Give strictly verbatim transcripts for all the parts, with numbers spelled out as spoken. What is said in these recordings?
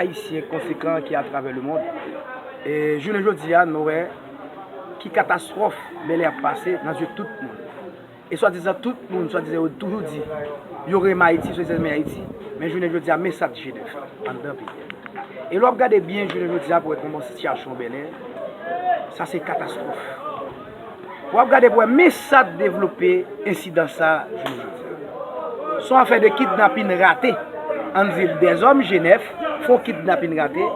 Ayisyen konsekan ki atravè lemonn. E jounen jodi a, nou wè ki katastwòf Bèlè ap pase nan zye tout moun. E swadizan tout moun, swadizan yo toujou di yo renmen Ayiti, swadizan renmen Ayiti, men jounen jodi a, men sa G nèf anndan peyi a. E lè w ap gade byen jounen jodi a pou wè kòman sitiyasyon Bèlè, sa se katastwòf. W ap gade pou wè men sa devlope ensidan sa jounen jodi a. Se yon afè de kidnapin rate. Ann di dèzòm G nèf fè yon kidnapin rate.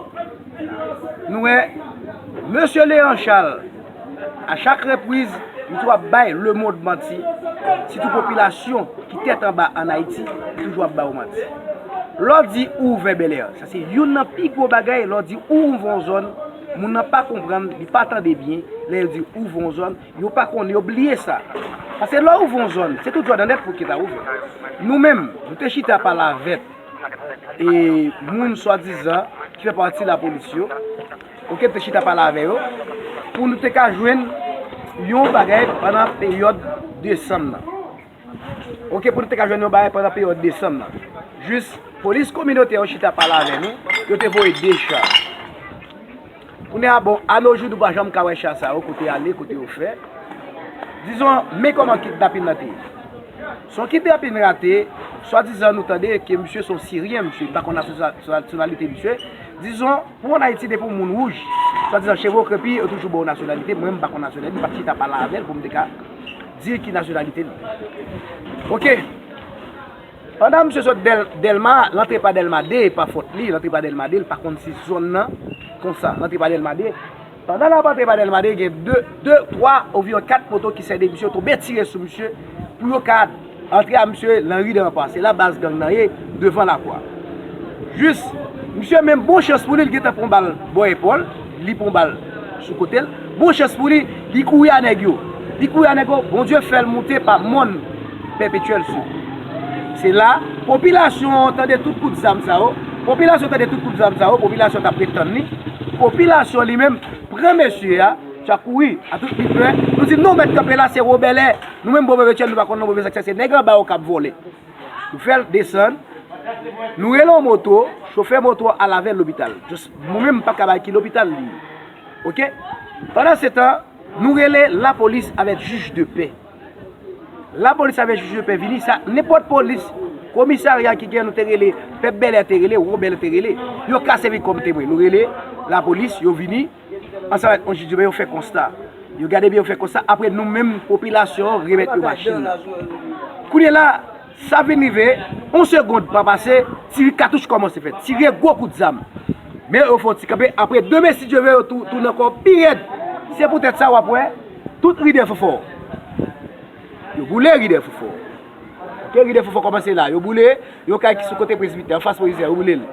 Nou wè mesye Léon Charles, a chak repriz, li toujou ap bay lemonn manti, sitou popilasyon ki tèt anba ann Ayiti, li toujou ap ba w manti. Lè w di ou ouvè Bèlè, sa se youn nan pi gwo bagay, lè w di ou ouvè yon zòn, moun nan pa konprann, li pa tande byen, lè yo di ouvè yon zòn, yo pa konnen, yo bliye sa. Paske lè w ouvè yon zòn, se tout Jòdannèt pou ki ta ouvè. Nou menm, nou te chita pale avèk e moun swadizan ki fè pati lapolis yo, oke, te chita pale avè yo, pou nou te ka jwenn yon bagay pandan peryòd desanm nan. Oke, pou nou te ka jwenn yon bagay pandan peryòd desanm nan. Jis polis kominotè yo chita pale avè nou, yo te voye de cha. Kounye a, bon, anojou nou pa janm ka wè cha sa yo, kote y ale, kote yo fè. Dizon, men kòman kidnapin nan te ye. Se yon kidnapin rate, swadizan nou tande ke misye se yon siryen, misye, m pa konn nasyon-, nasyonalite misye. Dizon, pou ann Ayiti, depi yon moun wouj, swadizan cheve w krepi, yo toujou ba w nasyonalite. Mwen, m pa konn nasyonalite, m pa t chita pale avè l pou m te ka di ki nasyonalite li. Oke. Pandan misye sot Dèl-, Dèlma, l antre pa Dèlma de, e pa fòt li, l antre pa Dèlma de, l pa konn si zòn nan konsa, l antre pa Dèlma de. Pandan l ap antre pa Dèlma de, gen de, de, twa, oviwon kat moto ki sède misye, tonbe tire sou misye, pou yo ka antre a misye nan ri Dèranpwa. Se la baz gang nan ye, devan lakwa. Jis, misye menm bon chans pou li, li gentan pran bal bò epòl, li pran bal sou kote l. Bon chans pou li, li kouri a nèg yo. Li kouri a nèg yo, Bondye fè l moute pa mòn Pèpetyèl Sou. Se la, popilasyon an tande tout kout zam sa yo. Popilasyon tande tout kout zam sa yo, popilasyon t ap ret tann li. Popilasyon li menm pran mesye a, sa kouri a tout vitè. Nou di, "Non, mèt kanpe la, se Wobèlè." Nou menm, bon, Pèpetyèl, nou pa konn non, bon, sa se nèg anba yo k ap vòlè. Nou fè l desann. Nou rele yon moto, chofè moto a al avè l lopital. Jis, mwen menm, m pa ka bay ki lopital li ye. Oke? Pandan se tan, nou rele lapolis avèk jij de pè. Lapolis avèk jij de pè vini, sa, nenpòt polis, komisarya ki gen, nou te rele, pèp Bèlè te rele, Wobèlè te rele, yo ka sèvi kòm temwen. Nou rele lapolis, yo vini, ansanm avèk yon jij de pè, yo fè konsta. Yo gade byen, yo fè konsta. Apre, nou menm, popilasyon an, remèt yo machin nan. Kounye la, sa vin rive, yon segonn pa pase, tire katouch kòmanse fèt. Tire gwo kout zam. Men yo fè yon ti kanpe. Apre, demen, si Dye vle, yo tou-, tounen ankò pi rèd. Se poutèt sa, w ap wè, tout ri Dèfofò. Yo boule ri Dèfofò. Oke, ri Dèfofò kòmanse la. Yo boule, yon kay ki sou kote presbitè, anfas prezidè, yo boule l.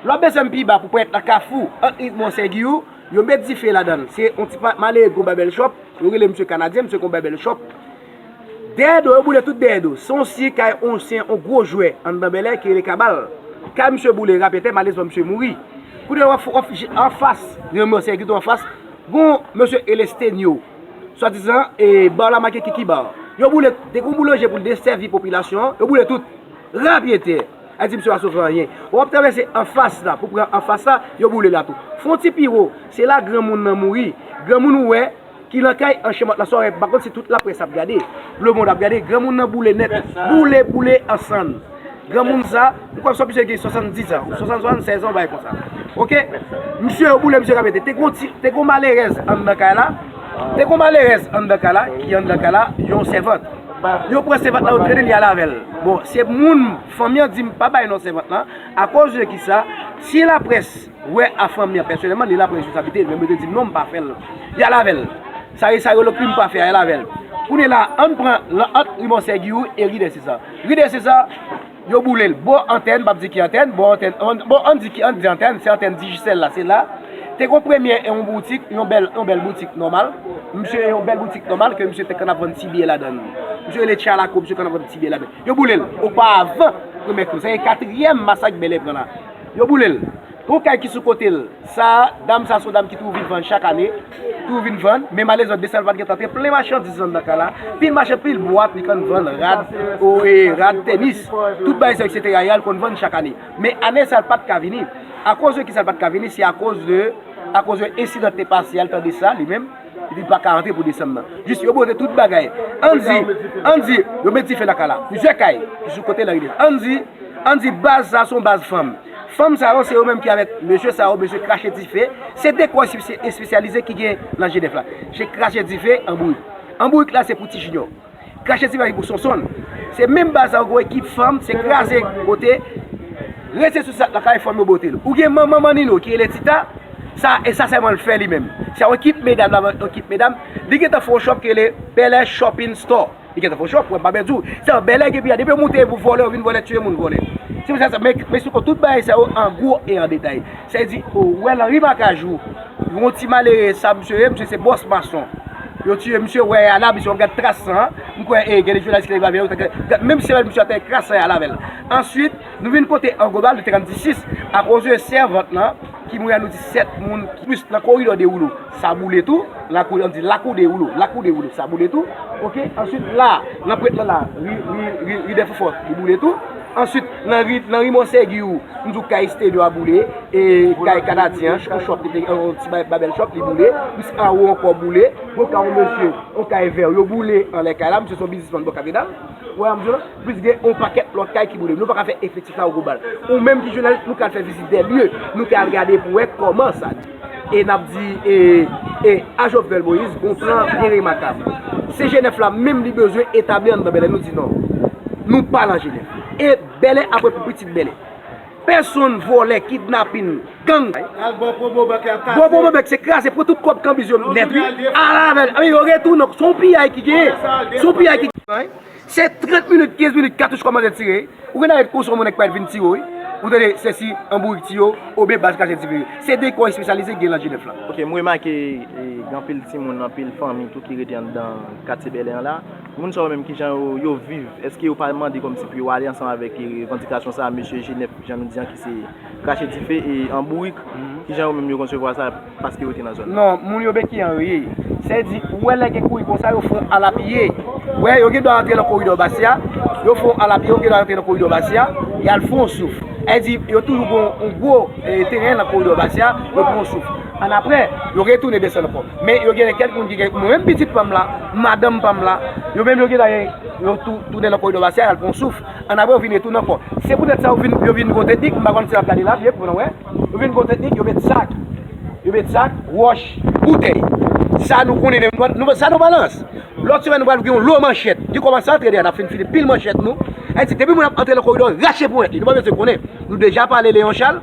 Lè w ap desann pi ba pou pran nan kafou, ant Monsè Giyou, yo met dife ladan l. Se yon ti pa-, malere gwo barbèl shop, yo rele misye Kanadyen, misye gon barbèl shop. Dèyè do, yo boule tout dèyè do. Se yon sye kay, yon sye, yon gwo jwè anndan Bèlè ki rele Kabal. Kay misye boule rapetè, malerezman misye mouri. Kounye a w ap, w ap, anfas, gen yon Monsè Giyou anfas, gon mesye Elestenyo. Swadizan, e, ba w la make Kiki ba w. Yo boule, te gon boulanje pou l desèvi popilasyon an, yo boule tout. Rapyetè. A di misye pa sove anyen. W ap travèse anfas la, pou pran anfas la, yo boule la tou. Fè yon ti pi wo, se la granmoun nan mouri. Granmoun ou wè, ki nan kay an chemant la, sa w wè, m pa konn si tout laprès ap gade, lemonn ap gade, granmoun nan boule nèt, boule, boule an sann. Granmoun sa, m kwè se yon misye gen swasanndiz an, ou swasanndiz, swasannsèz an, yon bagay konsa. Oke? Misye, yo boule misye rapetè. Te gon ti, te gon malerèz anndan kay la. Te gon malerèz anndan kay la, ki anndan kay la, yon sèvant. Yo pran sèvant la, yo trennen l, y al avè l. Bon, se moun, fanmi an di m pa bay non sèvant lan. Akoz de kisa? Si laprès wè a fanmi an pèsonèlman, li la pran responsablite l, men mwen te di m non, m pa fè l. Y al avè l. Sa ye, sa yo le krim pa fè a, y al avè l. Kounye la, ann pran lan ant ri Monsè Giyou e ri dè Seza. Ri dè Seza, yo boule l. Bò antèn, m p ap di ki antèn, bò antèn, ann, bon, ann di ki, ann di antèn, se antèn Digicel la, se la. Te gon premye e yon boutik, yon bèl, yon bèl boutik nòmal. Misye, yon bèl boutik nòmal ke misye te konn ap vann ti biyè ladan l. Misye rele Tchalako, misye konn ap vann ti biyè ladan l. Yo boule l. Opavan, premye krim. Sa se katriyèm masak Bèlè pran la. Yo boule l. Gon kay ki sou kote l. Sa, dam sa se yon dam ki toujou vin vann chak ane. Tou vin vann, men malezòt de sa l pa t gentan te plen machandiz anndan kay la. Pil machann, pil bwat, li konn vann rad, o, e, rad tenis, tout bagay sa, etsetera, y al konn vann chak ane. Men ane sa, l pa t ka vini. Akoz de kisa l pa t ka vini? Se akoz de, akoz de ensidan te pase a, l tande sa, li menm, li pa ka antre pou desanm nan. Jis yo bote tout bagay. Ann di, ann di, yo met dife nan kay la. Plizyè kay, sou kote la, ann di, Ann di baz sa se yon baz fanm. Fanm sa yo se yo menm ki avèk mesye sa yo, mesye krache dife. Se de kò espe-, espesyalize ki gen nan Jenèf la. Se krache dife an bourik. An bourik la se pou Ti Junior. Krache dife pou Sonsonn. Se menm baz sa yo, gwo ekip fanm, se kraze kote. Rete sou sa lakay fanm yo bote l. Ou gen manman Manino ki rele Tita. Sa, e sa sèlman l fè li menm. Se yon ekip medam la, yon ekip medam. Li gentan fè yon shop ki rele Bèlè Shopping Store. Li gentan fè yon shop, wè m pa bèl di w. Se yon bèlè gen piya. Depi yo moute pou vòlè, yo vin vòlè, tiye moun vòlè. Se pou sa, sa, men, men sou kont tout bagay sa yo an gwo e an detay. Sa vle di, ou wè nan ri Makajou, yon ti malere, sa misye ye, misye se bòs mason. Yo tiye misye, wè, a la, misye, w ap gad tras san, m kwè, e, gen de jounalis ki te gravye, yo te, menm se misye atè kras san a la avè l. Answit, nou vin kote an global, nou te konn di sis, akoz de sèvant lan, ki mouri a nou di sèt moun, plis nan koridò de Woulo, sa boule tou, lakou, ann di lakou de Woulo, lakou de Woulo, sa boule tou, oke, answit la, nan prèt lan la, ri, ri, ri, ri Dèfofò, li boule tou, answit, nan ri, nan ri Monsègi ou, m di w kay Stelio a boule, e kay Kanadyen an, yon shop, li te, yon ti ba-, babèl shop, li boule, plis anwo ankò boule, bon, ka yon mesye, yon kay vè, yo boule anlè kay la, misye se yon biznismann bò katedral, wè, m di w la, Plis gen yon pakèt lòt kay ki boule. Nou pa ka fè efektif la o global. Ou menm ki jounalis, nou ka al fè vizit dè lye. Nou ka al gade pou wè kòman sa ye. E n ap di, e, e a Jovenel Moïse, gon plan byen remakab. Se Jenèf la menm li bezwen etabli anndan Bèlè. Nou di non. Nou pa nan Jenèf. E Bèlè ap ret pou pitit Bèlè. Pèsonn, vòlè, kidnapin, gang. Al bò Promobank la kase. Bò Promobank se kraze, pran tout kòb kanbiz yo nèt, wi. Ala avè l. Wi, yo retounen. Se yon piyay ki genyen. Se yon piyay ki genyen. Se trant minit, kenz minit, katouch kòmanse tire. Ou gen arèt konsa yon moun nèg pa vin tire w, wi. Ou tande, se si an bourik tiye w, oubyen baz kache dife. Se de kò espesyalize ki gen nan Jenèf la. Ok, m remake, e, gen anpil timoun, anpil fanmi tou ki rete anndan katye Bèlè an la. Moun sa yo menm, kijan yo, yo viv? Èske yo pa mande kòmsi pou yo ale ansanm avèk, e, revandikasyon sa a, mesye Jenèf, jan nou di an, ki se krache dife e an bourik? Kijan yo menm yo konsevwa sa? Paske yo te nan zòn nan. Non, moun yo beki an ri. Sa vle di, ou wè lè gen kouri konsa, yo fè yon alapiye. Wè, yo gen dwa antre nan koridò Basya, yo fè yon alapiye, yo gen dwa antre nan koridò Basya, y al fè yon souf. Sa vle di, yo toujou gen yon gwo, e, teren nan koridò Basya, yo pran yon souf. Annapre, yo retounen desann ankò. Men yo gen kèk moun ki gen, mwen menm pitit pa m la, madanm pa m la, yo menm yo gen dwa, yo tou, tounen nan koridò Basya, y al pran yon souf. Annapre, yo vin retounen ankò. Se poutèt sa, yo vin, yo vin gon teknik, m pa konn si n ap gade la, byen, pou nou wè. Yo vin gon teknik, yo met sak. Yo met sak, wòch, boutèy. Sa nou konnen, nou, nou, sa nou balans. Lòt semèn, nou pral gen yon lo manchèt. Di kòman sa antre deyò, n ap fin fini pil manchèt nou. Sa vle di, depi moun ap antre nan koridò, rache ponyèt li. Nou pa bezwen konnen. Nou deja pale Leon Charles.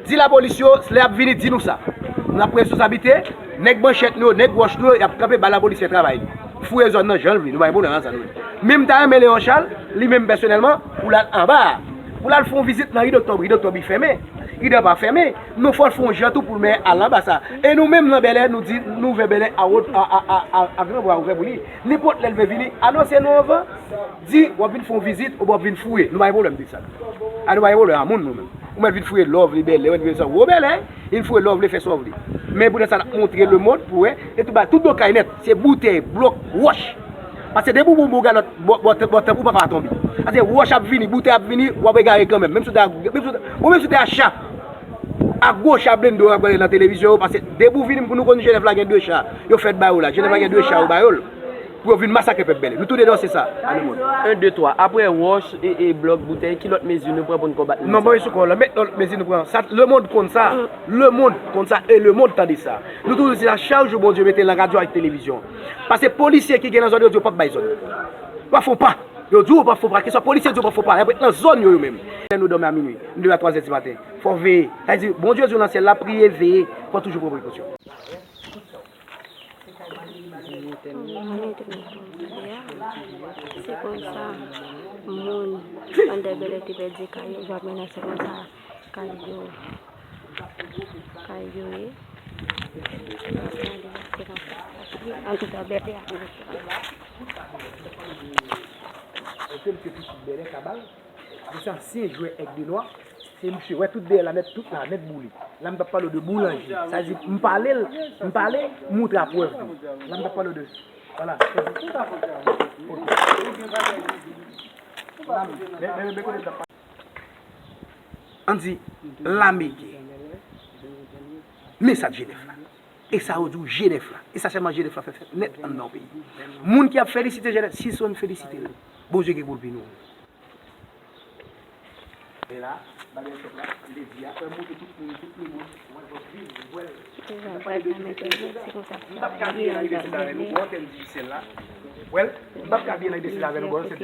Di lapolis yo, lè y ap vini, di nou sa. Nou ap pran responsablite. Nèg manchèt nou yo, nèg wòch nou yo, y ap kanpe, ba lapolis fè travay li. Fouye zòn nan jan l vle, nou pa gen pwoblèm ak sa nou menm. Men m ta renmen Leon Charles, li menm pèsonèlman, pou l al anba a. Pou l al fè yon vizit nan ri Doktè, ri Doktè fèmen. Ri Dèba fèmen. Non, fò l fè yon jan tou pou l men al anba sa. E nou menm nan Bèlè, nou di, nou ouvè Bèlè a wot, a, a, a, a, a gran bra ouvè pou li. Nenpòt lè l vle vini, anonse nou anvan. Di, w ap vin fè yon vizit, oubyen w ap vin fouye. Nou pa gen pwoblèm de sa. A, nou pa gen pwoblèm a moun, nou menm. Ou mèt vin fouye lè w vle Bèlè, ou mèt vin sa, ou Bèlè, vin fouye lè w vle, fè sa w vle. Men poutèt sa, n ap montre lemonn pou wè, e tout bagay, tout do kay nèt, se boutèy, blòk, wòch. Paske depi w bon bout gad lòt bò, bò, bò, bò tanp ou pa ka tonbe. Paske wòch ap vini, boutèy ap vini, w ap egare kanmenm. Menm si w te a, menm si w te, ou menm si w te a cha, ak gwo cha blende w ap gade nan televizyon yo, paske depi w vini pou nou konn Jenèf la gen de cha, yo fèt ba yo la. Jenèf la gen de cha, yo ba yo l. Pou yo vin masakre pèp Bèlè. Nou tou denonse sa a lemonn. En, de, twa. Apre wòch e, e blòk, boutèy, ki lòt mezi nou pran pou n konbat moun sa yo? Non, bon, sou kò la, men lòt mezi nou pran. Sa, lemonn konn sa. Lemonn konn sa e lemonn tande sa. Nou toujou di sa, chak jou Bondye mete nan radyo ak televizyon. Paske polisye ki gen nan zòn yo di yo p ap bay zòn. Yo pa fè yon pa. Yo di yo p ap fè yon pa. Keswa polisye di yo p ap fè yon pa. Y ap ret nan zòn yo, yo menm. Lè nou dòmi a minwi, nou leve a twa zè di maten. Fò w veye. Sa vle di, Bondye di w nan syèl la, priye, veye, pran toujou pran prekosyon. An entènèt, an entènèt, tande a, se konsa moun anndan Bèlè te pèdi kay yo, y ap menase konsa kay yo, kay yo ye. Y ap gade, se konsa anndan Bèlè a. Oke, m se pitit Bèlè, Kabal. M se ansyen jwè Aigle Noir. Se misye, wè tout dèyè la nèt, tout la nèt boule. La m t ap pale w de boulanje. Sa di, m pale l, m pale, m moutre a prèv tou. La m t ap pale w de, vwala. Ann di, lame gen. Men sa Jenèf la. E sa yo di w Jenèf la. E sa sèlman Jenèf la fè fèt nèt anndan yon peyi. Moun ki ap felisite Jenèf, si se yon felisite l, Bondye gen pou l pini w. E la, bagay chòk la, m te di a, fè montre tout moun, tout lemonn, wè, wè, viv, wè. M p ap ka byen nan ideyal avè nou, bon, tèm dijisyèl la. Wè, m p ap ka byen nan ideyal avè nou, bon, se